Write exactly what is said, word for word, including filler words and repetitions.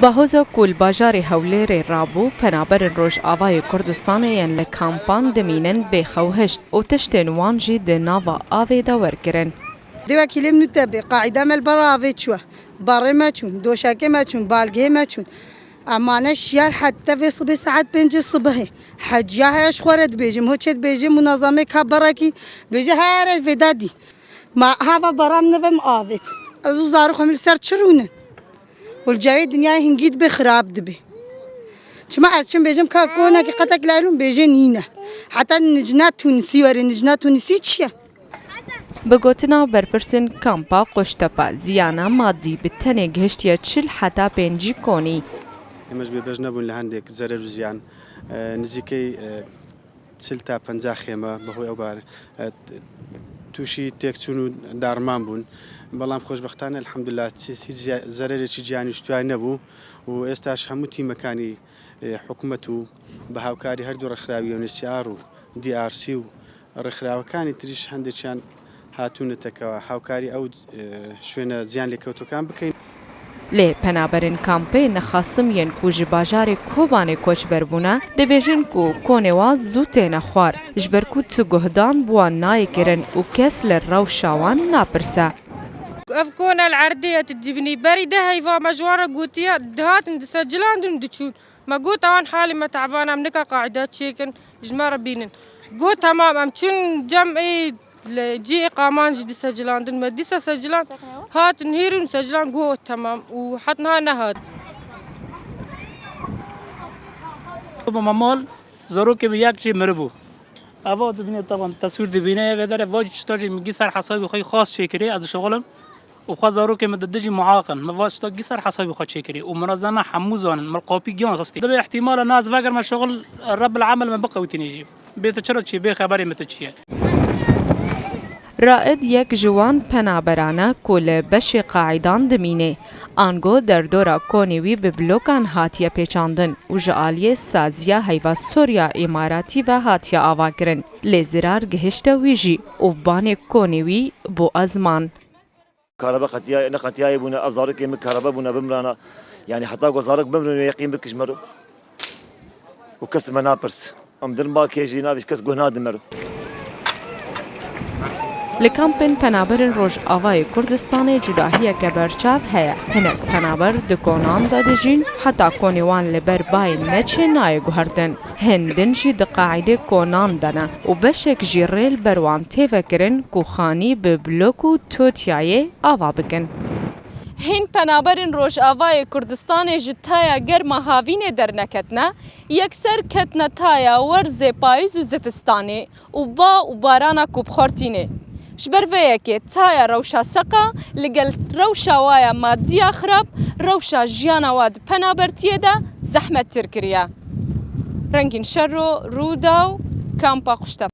Bahoza ku li bajarê Hewlêrê rabû, penaberên Rojavayê Kurdistanê yên li kampan dimînin bê xew hişt û tiştên wan jî di nava avê de werkirin. Dê wekîlê min te bê, qaîde me li ber avê çûye. Barê me çûn, doşekê me çûn, balgehê me çûn. Em mane şiyar heta vê sibê saet pêncê sibihê. Heciya heye ji xwe re dibêjim, ho çê dibêjim, munezemê ka berekî bêje here vêda dî. Ma hava baram nivim avêt. Ez û zarok xwe min li ser çi rûnin? Û li cewê dinyayê hingî dibe xirab dibe. Çima ez çim bêjim ka konekî qetek laylûn bêje nîne. Heta nicna Tunisî were, nicna Tunisî çi ye? Bi gotina berpirsên kampa Qoştepe, ziyana madî bi tenê gihiştiye çil heta pêncî konî. ئێمەش بێبەش نەبوون لە هەندێک زەرەر و زیان. نزیکەی چل تا پەنجا خێمە بەهۆی ئەو بارە تووشی تێکچوون و داڕمان بوون. بەڵام خۆشبەختانە الحەمدوللا هیچ زیە-، زەرەرێکی جیانی شتوای نەبوو و ئێستاش هەموو تیمەکانی حکومەت و بە هاوکاری هەردوو ڕێکخراوی یونسیار و دی ئار سی و ڕێکخراوەکانی تریش هەندێکیان هاتوونەتەکەوە هاوکاری ئەو شوێنە زیان لێکەوتوەکان بکەین. Lê penaberên kampê Nexasim yên ku ji bajarê Kobanê koçber bûne, dibêjin ku konê wa zû têne xwar, ji ber ku tu guhdan bi wan nayê kirin û kes li rewşa wan napirse. Ev kone li erdê ye, tu dibînî. Berî de heyva me ji wan re gotiye, dihatin disecilandin diçûn. Me got, ewan halê me teban, em nika qaîde çêkin, ji me re bînin. Got, temam, em çûn cem ê li cihê qaman jî disecilandin. Me dîsa seciland hatin hêrûn seciland got, temam. Û het niha nehat. Bû me mal, zarokê min yek jî miribû. Eva dibîne, teban, teswîr dibîne, vê derê va jî çita jî min gî ser hesabê xwe yî xas çêkirê, ez dişixulim. Û xwe zarokê min di dijî muhaq in. Min va şta gî ser hesabê xwe çêkirî û munezeme hemû zanin. Min qapî giyan xistî. Dibe îhtîmala nas vegerme şixul Rebbil Emel min biqewtînî jî. Bê tu çira çi, bê xeberê min tu çi ye? Raid yek ji wan penaberan e ku li beşê qaîdan dimîne. Ango derdora konê wî bi blokan hatiye pêçandin û ji aliyê saziya Heyva Sor ya Îmaratî ve hatiye avakirin. Lê zirar gihişte wî jî û banê konê wî bû ezman. Karebe qetiya, ne qetiyayê bûne, ev zarokê min karebe bûne, bimrana. Yani heta ku zarok bimrin wê yeqîn bikij mero. Û kes me napirs. Em din ba kê jî navî kes guh nadin mero. Li kampên penaberên Rojavayê Kurdistanê cudahiyeke berçav heye. Hinek penaber di konan de dijîn, heta konê wan li ber bayê neçê nayê guhertin. Hin din jî di qaîdê konan de ne û beşek jî rê li ber wan tê vekirin ku xanî bi blok û totiyayê ava bikin. Hîn penaberên Rojavayê Kurdistanê ji taya germa havînê derneketine, yekser ketine taya werzê payîz û zivistanê û ba û barana ku bi xwe re tînê. Ji ber vê yekê taya rewşa seqa li gel rewşa wa ya madî ya xirab, rewşa jiyana wa di penabertiyê de zehmettir kiriye. Rengîn Şero, Rûdaw, Kampa Quştepe.